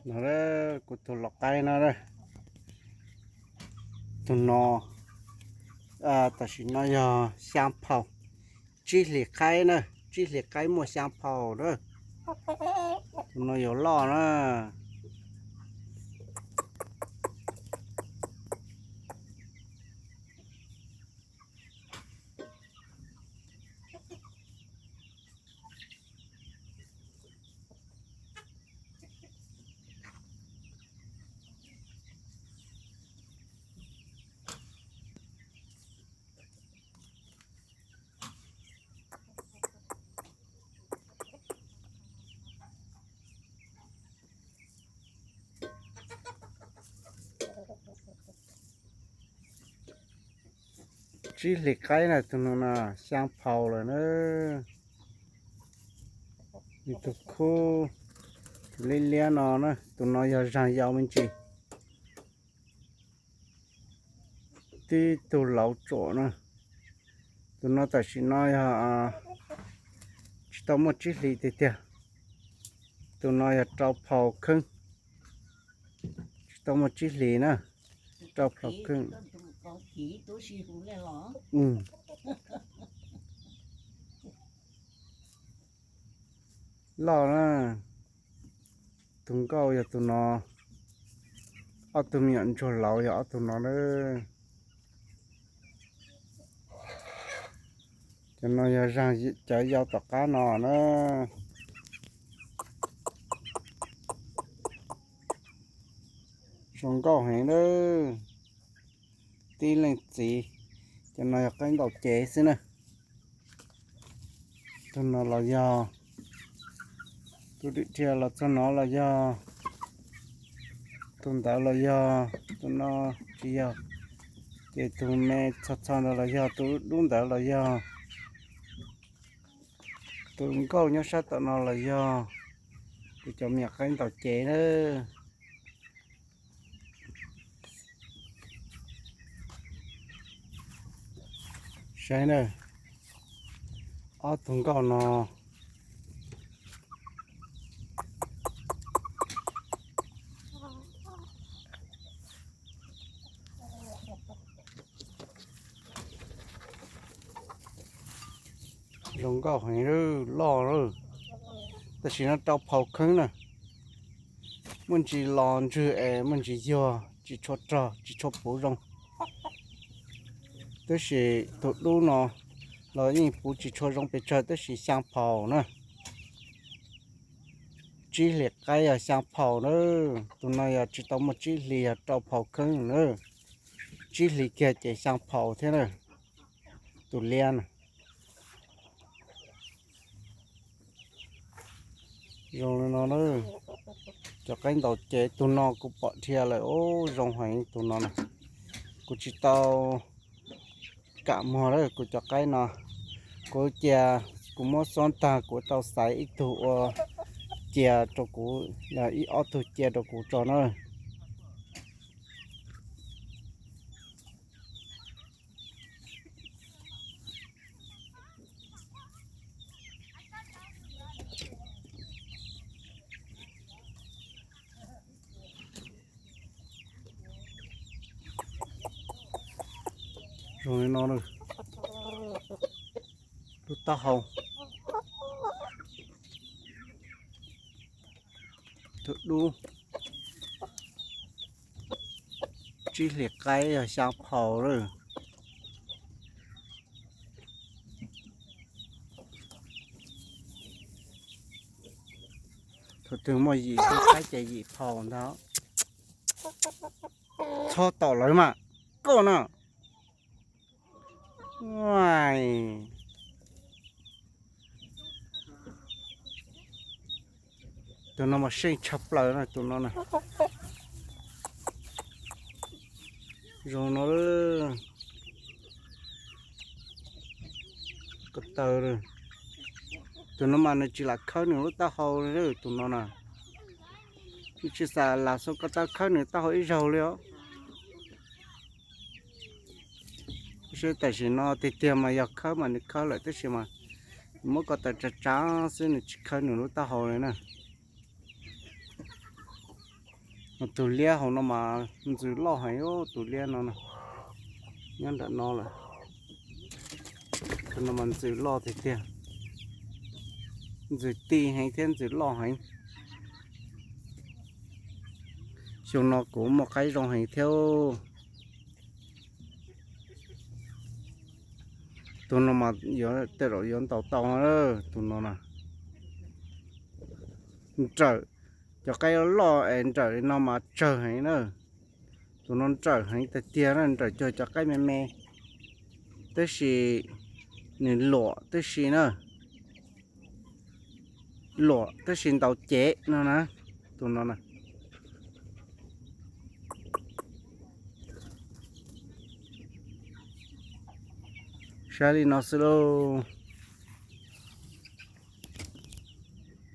No kuv tus lau qaib no, tus no tam sim no yog xyaa phaus, tsib hlis qaib na, tsib hlis qaib muaj xyaa phaus na. Tus no yuav loj na. Tsib hlis qaib na, tus no na, xyaa phaus lawm na. Nws tus khub, tus liab liab no na, tus no yog zaag yau me ntsis. Tib tug lauv tsuam na. Tus no tam sim no yog tsis tau muaj tsib hlis tiag tiag. Tus no yog rau phaus kheeb, tsis tau muaj tsib hlis na, rau phaus kheeb. Loj na. Tus nkauj yog tus no, ob tug me nyuam ntsuag lauv yog ob tug no na. Cov no yog zaag cov yau tom qab no na. Zoo nkauj heev na. Tib leej txiv, cov no yog qaib ntaus cev xwb na. Tus no los yog, tus dim dhia los txog no los yog, tus ntawd los yog, tus no tsis yog, ces tus me txho txho ntawd los yog, tus dub ntawd los yog, tus nkauj nyob sab tom no los yog kuv cov me nyuam qaib ntaus cev na. Saib na, ob tug nkauj no zoo nkauj heev loj lawm, tam sim no rau phaus kheeb na. Muaj ntsis los ntswg es muaj ntsis yuag tsis tshua rog tsis tshua puv zoo. Tab sis tus dub no los yeej puv tsis tshua zoo pes tsawg tab sis xyaa phaus na. Tsib hlis qaib yog xyaa phaus na. Tus no yog tsis tau muaj tsib hlis yog rau phaus kheeb na. Tsib hlis kiag ces xyaa phaus thiab na. Tus liab na. Zoo li no na. Cov qaib ntaus cev tus no kuv pom dhia lawm, zoo heev tus no na. Kuv tsis tau kam muag lawm kuv cov qaib no. Kuv cia, kuv muab xob tag kuv tau xaiv ib tug ua cia rau kuv, ib ob tug cia rau kuv tso na. Zoo li no, lub taub hau, tus dub, tsib hlis qaib yog xyaa phaus lawm. Thaum twg muaj yim qaib ces yim phaus ntag. Txhob tom lawv mas, koj no. Tus no mas seej tshaj plaws na, tus no na. Zoo no, ko taw, tus no mas nws tsis lam khawb nws lub taub hau li, tus no na. Nws tsis xav lam xua ko taw khawb nws taub hau ib zaug li os. Seb tam sim no tiag tiag mas yog khawb mas nws khawb lawm tab sis mas nws muab ko taw tsav tsav xwb, nws tsis khawb nws lub taub hau li na. Tus liab hauv no mas ntxws loj heev, tus liab no nyob nram no lawm. Tus no mas ntxws loj tiag tiag, ntxws ti heev thiab ntxws loj heev. Xyoo no kuv muaj qaib zoo heev thiab. Tus no mas yuav tej zaum yuav ntaus tau, tus no na. Nrawm, cov qaib loj es nrawm li no mas tsawg heev na. Tus no nrawm heev tiag tiag na, nrawm cuag cov qaib me me, tab sis nws luam tib si na. Luam tab sis ntaus cev no na. Tus no na. Saib li no xwb lauj.